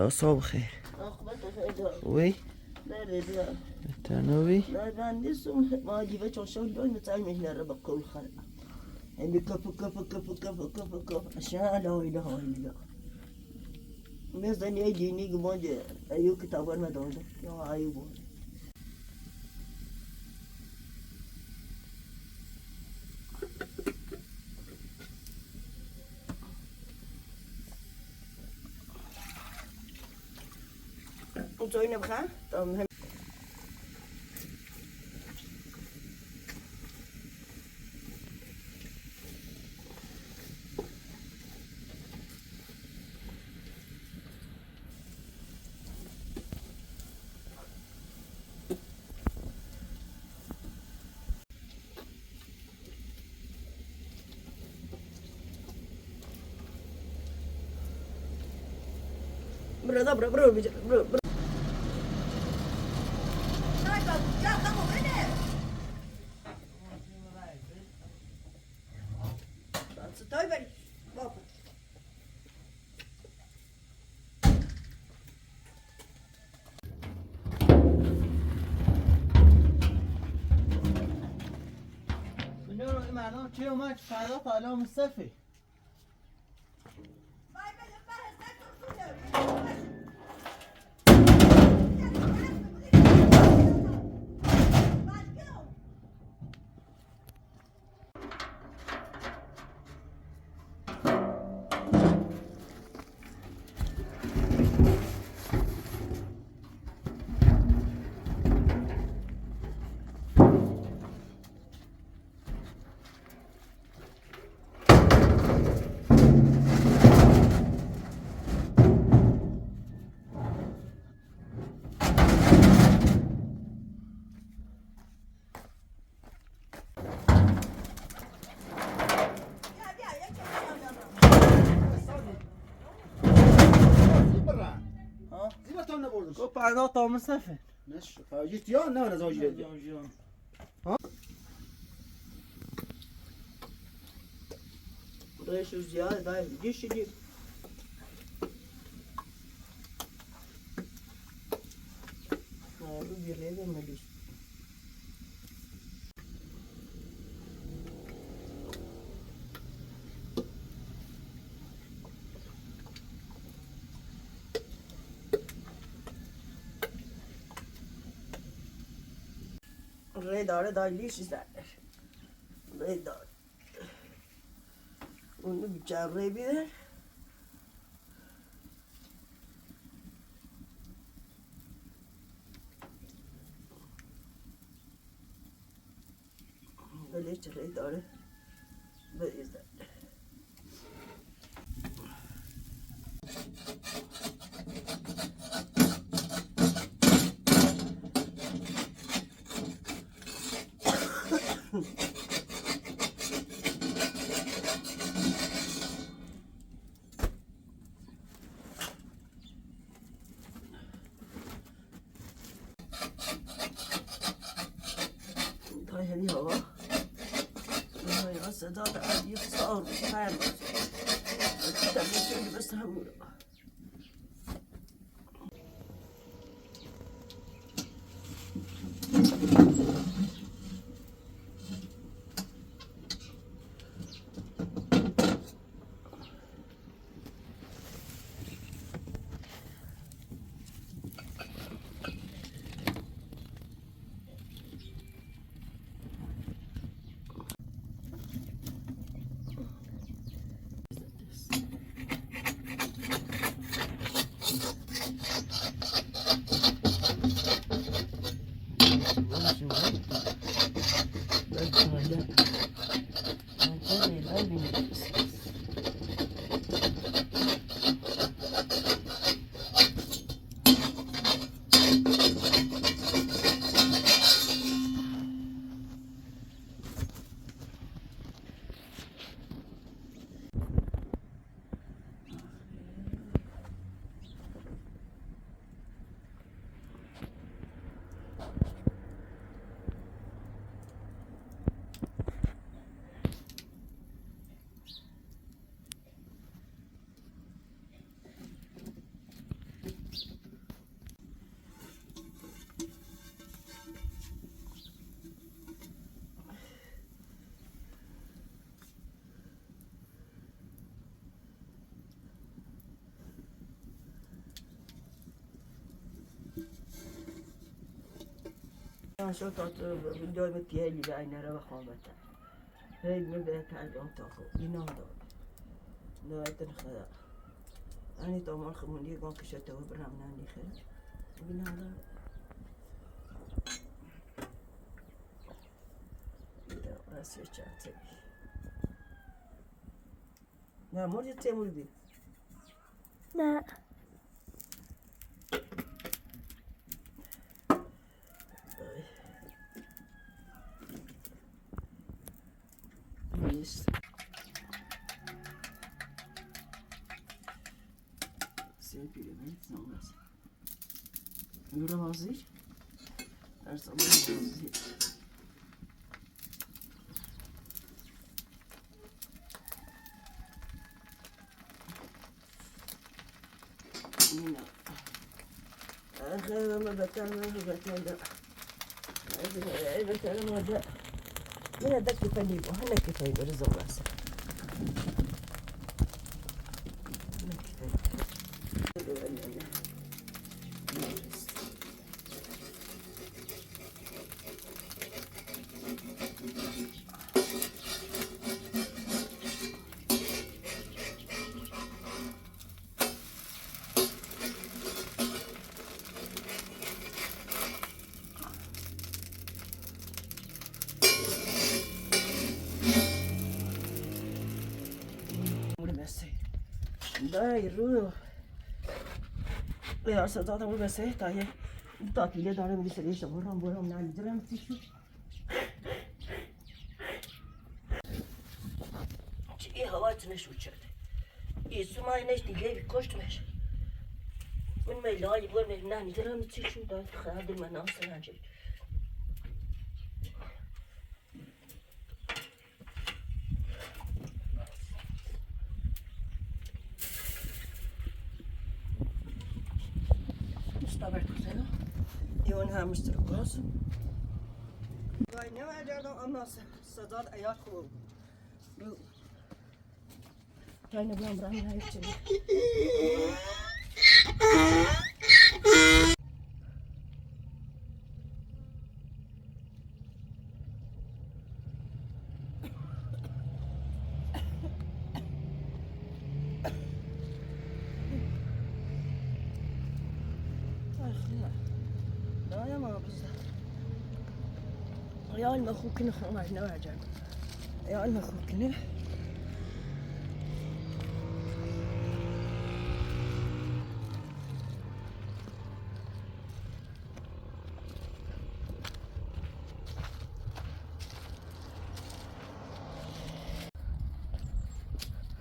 صباح بخیر. خوبی؟ تنوبی؟ عندي كفو كفو كفو كفو كفو كفو عشان لا اله الا الله. مثلا يجيني قماج ايو كتاب ما دون يا ايوب. وتوينا بخا طب Bro, dobra, bro, bro, bro. مردم چه اومد فردا پهلا مصطفی. فردا تا مصطفی. نش جيت نه نه زوجي. ها؟ ريش زيادة جيش يجيب. Redare dahil izlerler. Redare. Onu bir çevrebilir. Böyle redare. Böyle izlerler. بس هموله. شو تعطي متيالي بقى أنا راه خابتا هاي من تعال أنتاخو ينادى لا تنخدا أنا طبعا خموني قام كشته وبرامنا عندي خير بنادى نه مردی تیمور بی نه. نیست Serpilin olmaz. Hazır. Her zaman hazır. آخر ما بتعمل بتعمل بتعمل من هذاك كيف هنا كيف يبرز الراس هنا كيف دای رو یا صدا رو بسه تا یه تاکیله داره میگه سریش برام برام نه میدارم تیشو چی هوا تنش وچد ایسو ما نش دیگه کشتمش من میلای بور نه میدارم تیشو داد خراب من اصلا نجی Iwan hamster cross. صداد اياك تاينا بلام برام هاي لا يا ما بالظبط يا المخوكنا خلاص نواجه يا المخوكنا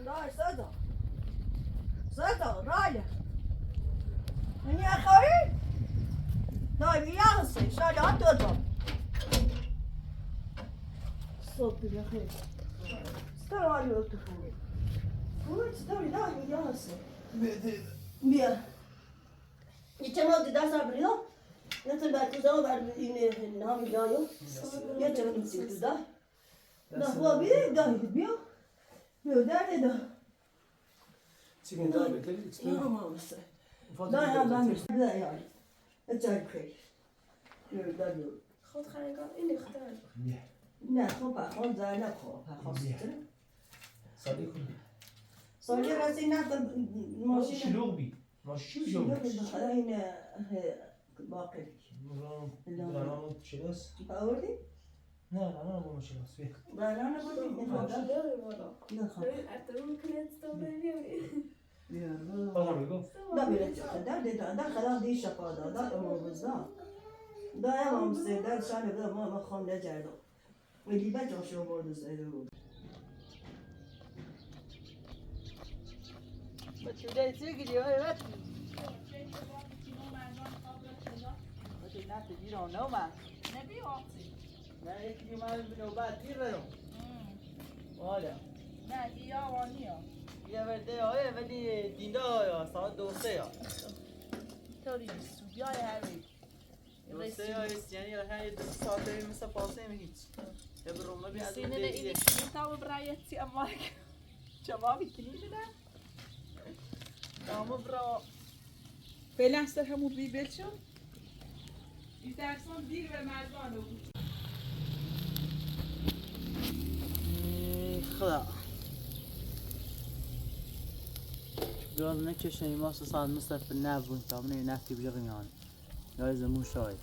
لا صدق صدق رايح من يا خوي طيب يا غصي شو تضرب صوت يا خير استوى على تخوني هو استوى لا يا غصي بيا يتم داس abrió نتن بعد بعد نام جايو يتم نسيت ده ده هو بي ده بيو بيو ده ده Çıkın daha bekle. يا ما بس لا يا ما لا يعني انت بخير ده خود خرگاه این اختار. نه خب خب ده نه خب خب صدیق صار راسي نه ماشي شلوغ بی ماشي شلوغ هنا باقي لا شلاس باوردي نه لا ما شلاس فيه لا لا انا بقول نه نه خب طبعا ده بلا ده ده خلاص دي شقاده ده امور بالظبط ده يا مام ده شان ده ما خام ده جردو اللي بجا شو برضه زي نبي وقتي نه یکی من به نوبت دیر برم والا نه یا وانیا یه ورده آیه ولی دینده آیا ساعت 2 3 یا توری سوبیای همی 2 3 یا یعنی هر 2 ساعت مثل فاصله هیچ یه برومه بی از سینه اینی تا برایتي اماك شبابي كنينة تمام برا فعلا سر همو بی بلشو İstersen bir ve merdan olur. خدا گاز نکشنی ما سه ساعت مصرف نبون تا من نفتی بجغ میان یا زمون شای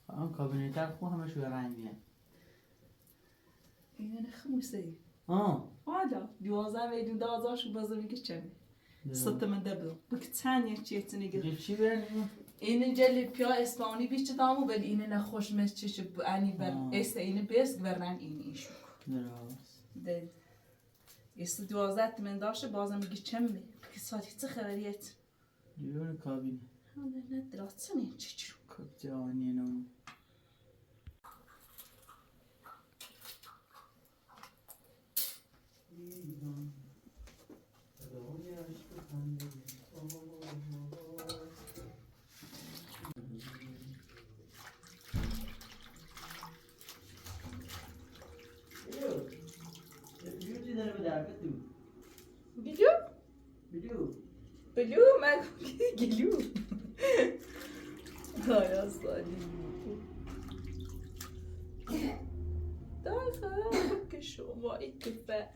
آن کابینت خو همش رنگیه. اینه خموسه. آه Hala 12 میلیون دازار شو بازم میگه چه ست من دبل بک ثانیه چیتنی گه چی برن؟ این جلی پیا اسپانی بیچ دامو بل اینه نخوش مس چش انی بر اس اینه بس برن این ایشو درست. ده است 12 من داشته بازم میگه چه می بک ساعت چه خبریت دیون کابینه نه دراتنی چی چی کابینه نو گلو بلو من گلو دایا سالی داخل شما اتفاق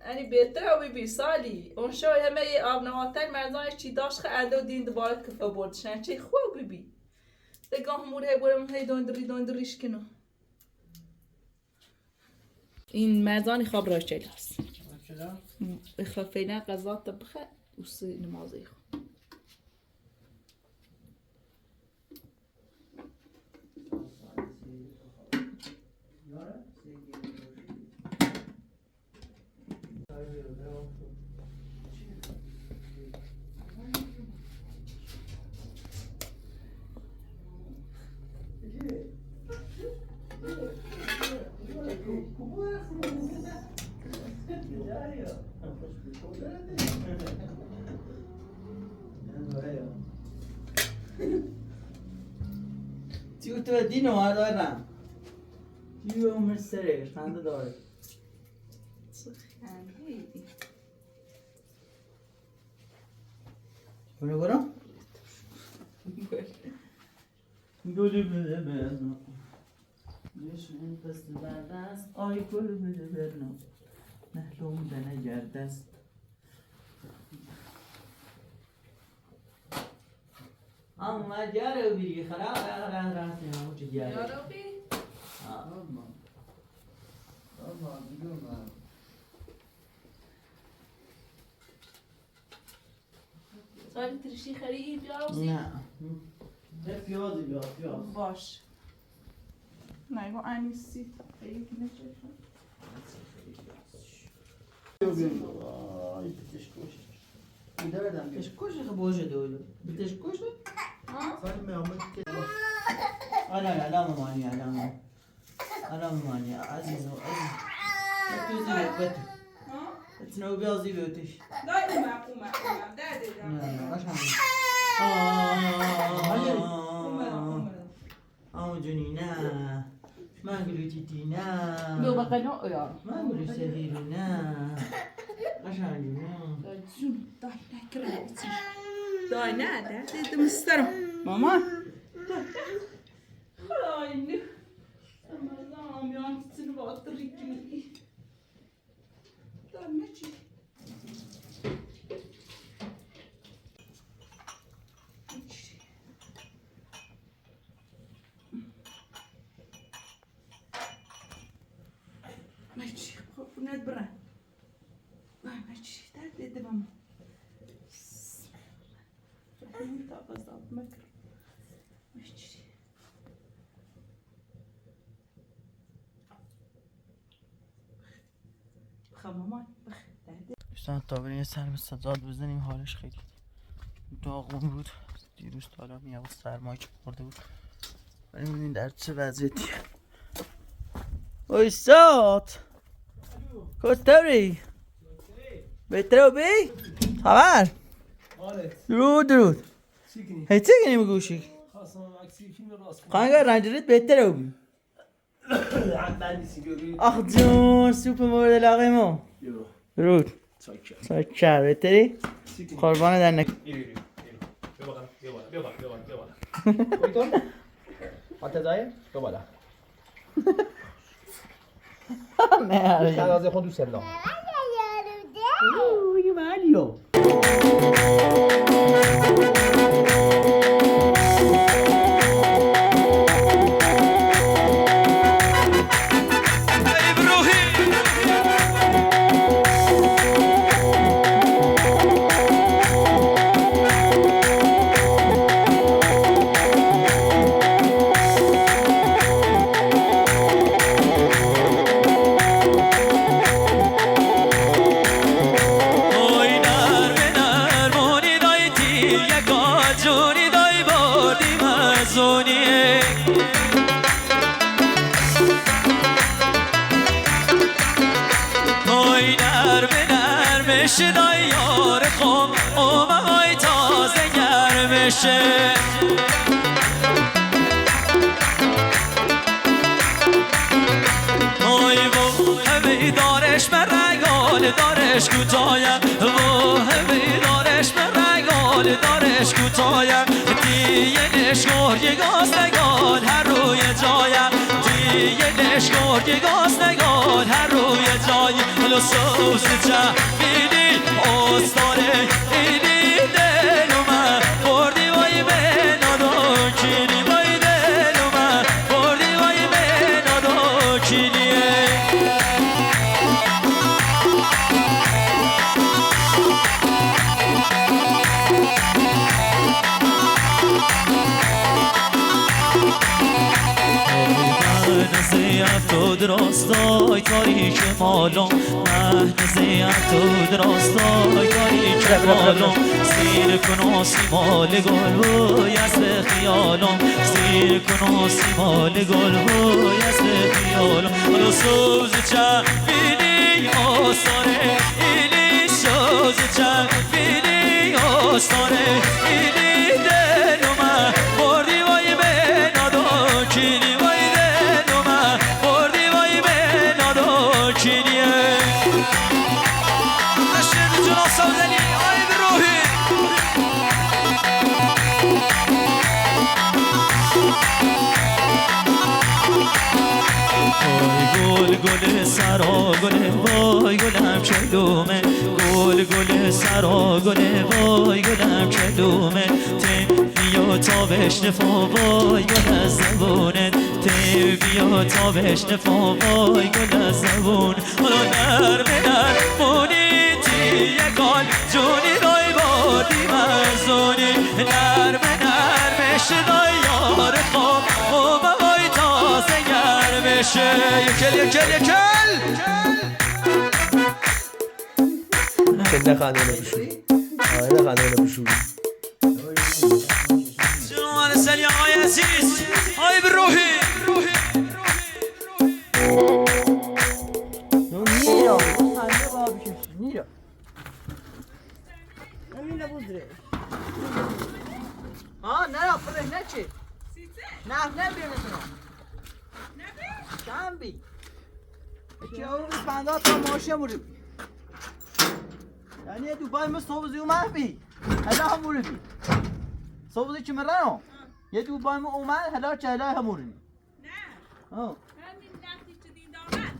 يعني بيتر و بي سالي اون شو همه آب نواتر مردان چی داشت خه اندو دین دوباره کفا بردشن چی خو بی بی دگاه موره برم هی دوندری دوندریش کنو این مردانی خواب را چلاس اخافینا غذا طبخه و نمازی خو چی تو دینو دارم چی عمر سرش خنده داره. کنه برم گلی بده برنا نشین پس بردست آی گل بده برنا نهلوم دنه گردست. اما جارو بی خراب خراب راست نه چه جارو یارو بی اما بیرون سالی ترشی خری بیاوزی؟ نه نه پیازی بیا پیاز باش. نه گو انیسی خیلی نشه. آی بتشکوش بتشکوش خبوجه دولو بتشکوش. لا لا لا ماني لا لا ماني عزيز عزيز بتوزي بتو تنو بيازي بيوتش. دای اومد اومد اومد ده ده. نه نه قشنگ. اومد اومد آه جوني نه ما نقولوا تيتي نه بيو بقلو يا ما نقولوا سرير نه قشنگ نه جون دای نکره دای نه ده ده مسترم ماما خدای نه اما میان تن با تریکی دای مچی پونت برن. ما چی در دیده بام. تا بزاب مکر. مش چی. بخ مامان بخ. دوستان تا بریم یه سر به سجاد بزنیم، حالش خیلی داغون بود دیروز، تا الان میگم سرمایه که خورده بود. ولی می‌بینین در چه وضعیتیه. استاد کجایی؟ بهتره بی؟ خبر؟ درود درود. هیچ چیزی نمیگوشی. خانگاه رنجرت بهتره بی. آخ جون، سوپ مورد علاقه ما. درود. چاکر، بهتری؟ قربان در نک. بیا بالا بیا بالا بیا بالا بیا بالا. بیا بالا. نه خود دوست دارم. دارش کوتایم و همی دارش مرگال دارش کوتایم دیگه نشکر یه گاز نگال هر روی جایم دیگه نشکر یه گاز نگال هر روی جای حالا سوز چه بیدی استاره ایدی دلو من بردی وای به نادو کیلی وای دلو من بردی وای به نادو کیلیه. راستای تاریک مالم مهد تو راستای تاریک مالم سیر کن و سیمال گل وای از خیالم سیر کن و سیمال گل وای از خیالم حالا سوز چه بیلی آسانه ایلی سوز چه بیلی آسانه ایلی دلو من بردی وای به نادو کیلی وای دلو من بردی وای به نادو کیلیه. نشد جناب سودنی آی به روحی. گل گل سرا گل وای گلم کلومه گل گل سرا گل وای گلم کلومه تی بیا تا بشنفا وای گل از زبونت تی بیا تا بشنفا وای گل از زبون حالا نرم نرمونی تی یکال جونی رای بردی مرزونی نرم نرمش دای یار خواب و وای تازه گرمشه یکل یکل یکل که نخنده بشوری. آره نخنده بشوری. جناب سلی آقای عزیز آقای بروحی. نیرا نیرا همین بودره. آه نه نه پره نه چی نه نه بیرون چند بی که او 50 تا ماشه موری یعنی دوبای ما صبح اومد بی هلا هم موری بی صبح چی مرنو یه دوبای ما اومد هلا چه هلا هم موری. نه. همین نختی چه دین دامن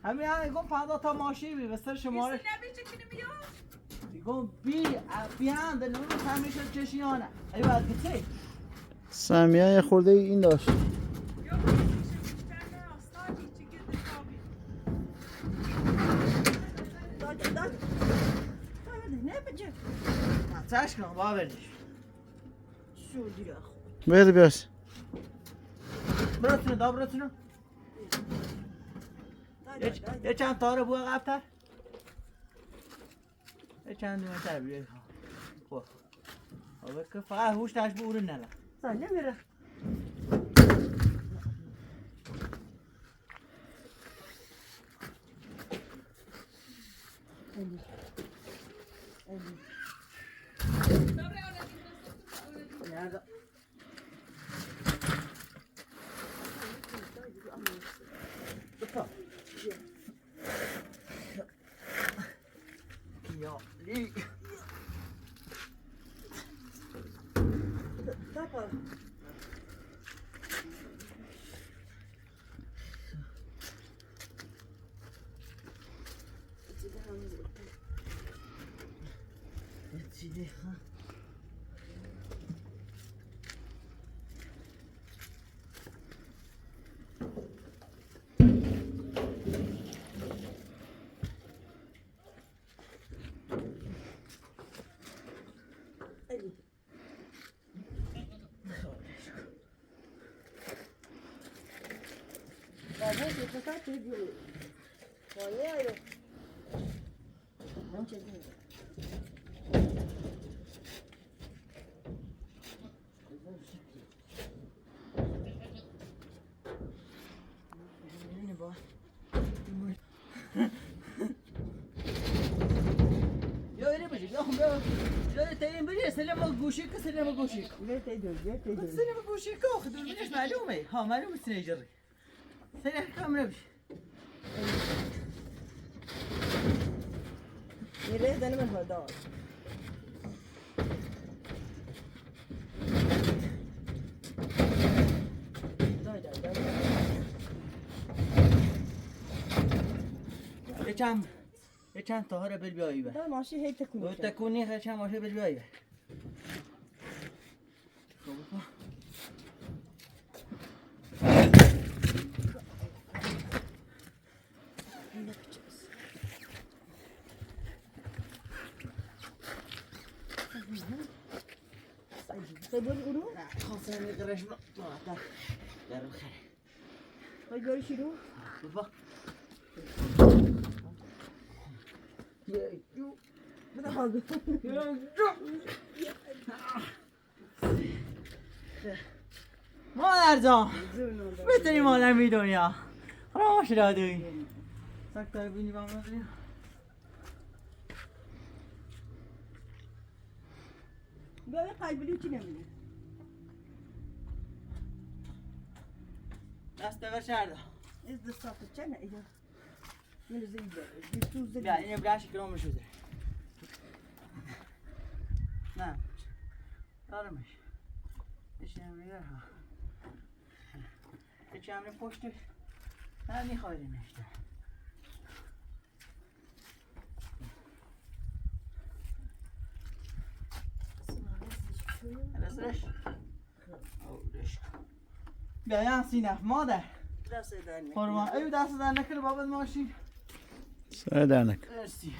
همین هم گم 50 تا ماشین بی بسر شماره گم بی بی هم دل نور همیشه چشیانه ای بعد گفتی سمیه یه خورده این داشت. Ne yapacak? Çaş kın baba vermiş. Şu diyor. Ver biraz. Burasını da burasını. یه چند تا رو بو عقب‌تر. یه چند دونه تر بیای. خب. آبا که فقط هوش تاش به اورو نلا. Sen ne merak? Nerede? Ya. Tamam. Ya öyle mi? Ya ya تاين بلي سلام گوشيك سلام گوشيك. سلام گوشيك خذ منش معلومه ها معلومه سنة يجري. سنة كاملة بش. یکم یکم طاهره بل بیایی به. ماشي هي تكون. تكوني یکم ماشه بل بیایی به. خب طيب ورو خلاص قرش در بخیر. طيب ورو شنو؟ بابا. مادر جان بهترین مادر می دنیا خرامش را دوی سک داره بینی با من بیا قلبلی چی نمیدی؟ دست بر شرده از دستات چنه اینا من زي زي بیا اینه برش کرام شده نه دارمش یه هم ها یه هم پشت نه میخوای نشته رسش بیا یه سینه مادر دست در قربان ای دست در نکنه بابا ماشین سر در نکن. مرسی.